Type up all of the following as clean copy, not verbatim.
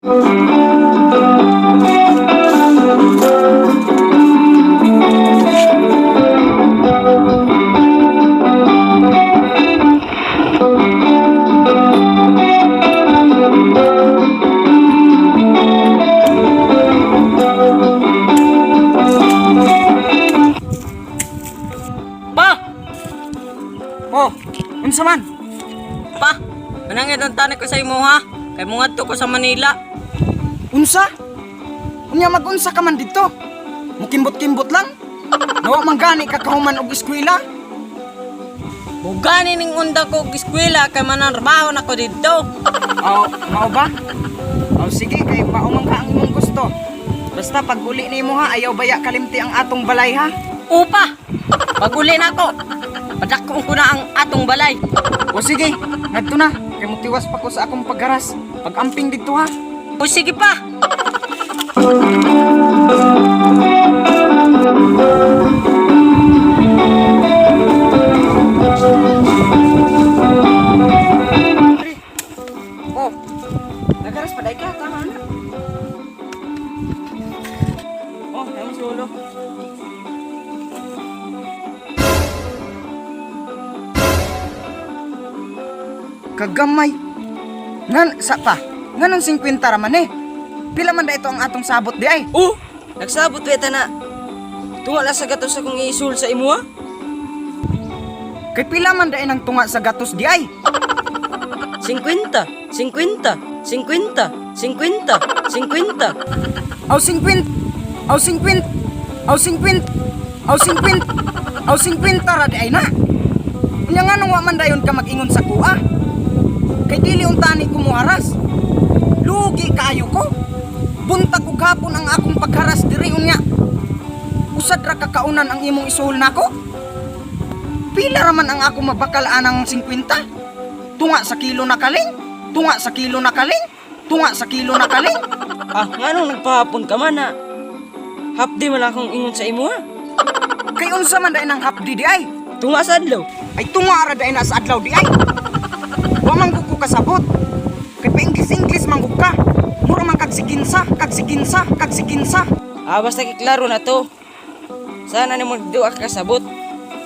Pa! Oh, unsa man? Pa! Manangit ang tanik ko sa imo ha. Kay mungadto ko sa Manila. Unsa? Unya magunsa ka man didto? Mukimbot-kimbot lang? Nawa man gani ka kahuman og eskwela? Bugani ning unda ko og eskwela kay manarbaho na ko didto. Aw, mao ba? Aw sige, kay mao man ka ang imong gusto. Basta pag uli nimo ha, ayaw baya kalimti ang atong balay ha. Upa! Pag-uli na ako. Padakon ko na ang atong balay. O sige, ngadto na. Kay mutiwas pa ko sa akong paggaras. Pag-amping didto ha. O sige pa! Oh, nagaras pa ka, tama na. Oh, ayun solo. Kagamay. Ngan, sa pa. Nganong 50 raman eh. Pila man da ito ang atong sabot di ay. Oh, nagsabot beta na. Tunga lang sa gatos akong iisul sa imuha. Kay pila man da ang tunga sa gatos di ay. 50, 50, 50, 50, 50. Aw 50, aw 50, aw 50, aw 50, aw 50 ra di ay na. Unya nganong wa man dayon ka mag-ingon sa kuha? Kay dili untani ko muharas. Lugi kaayo ko. Buntag og hapon ang akong pagharas diri unya. Usad ra ka kaunan ang imong isuhol nako. Pila ra man ang ako mabakal anang 50? Tunga sa kilo na kaling, tunga sa kilo na kaling, tunga sa kilo na kaling. Ah, nganong nagpahapon ka man na? Hapdi man akong ingon sa imuha. Kay unsa man dayon ang hapdi di ay? Tunga sa adlaw. Ay tunga ra dayon na sa adlaw di ay. Wa man gud ko kasabot. Kay pa English-English man gud ka. Mura man kag siginsa, kag siginsa, kag siginsa. Ah, basta kay klaro na to. Sana nimo duwa ka kasabot.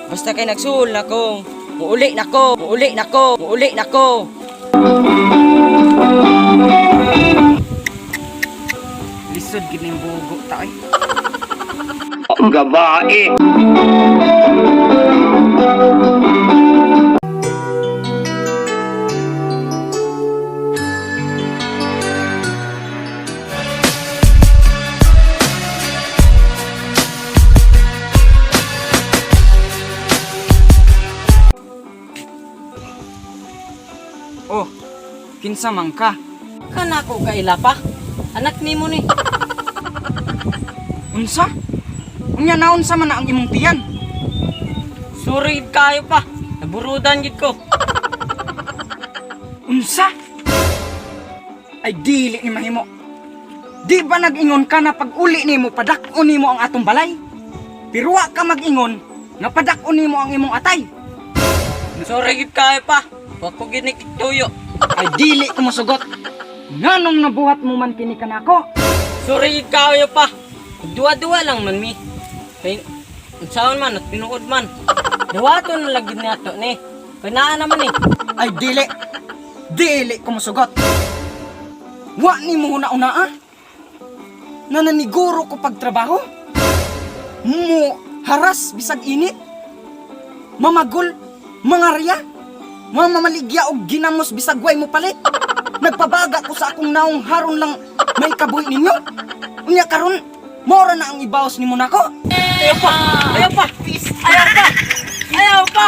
Basta kay nagsuhol na ko. Muuli na ko, muuli na ko, muuli na ko. Lisod gid ning bugo ta ay. Gabae. Oh, kinsa man ka? Kana ko kaila pa. Anak nimo ni. Unsa? Unya naunsa man na ang imong tiyan? Sorry gid kayo pa. Naburudan gid ko. Unsa? Ay dili ni mahimo. Di ba nag-ingon ka na pag uli nimo padak-on nimo ang atong balay? Pero wa ka mag-ingon nga padak-on nimo ang imong atay. Sorry gid kayo pa. Wa ko gid ni tuyo. Ay dili ko mosugot. Nganong nabuhat mo man kini kanako? Sorry gid kayo pa. Duwa-duwa lang man mi. Kay unsaon man at tinuod man. Dawaton na lang gid nato ni. Kay naa naman eh. Ay dili. Dili ko mosugot. Wa ni mo una ah. Nananiguro ko pagtrabaho. Mo haras bisag init. Mamagol, mangarya. Mamamaligya og ginamos bisag way mo palit. Nagpabaga ko sa akong naong haron lang may kabuhi ninyo. Unya karon, mora na ang ibaos nimo nako. Ayaw pa! Ayaw pa! Ayaw pa! Ayaw pa!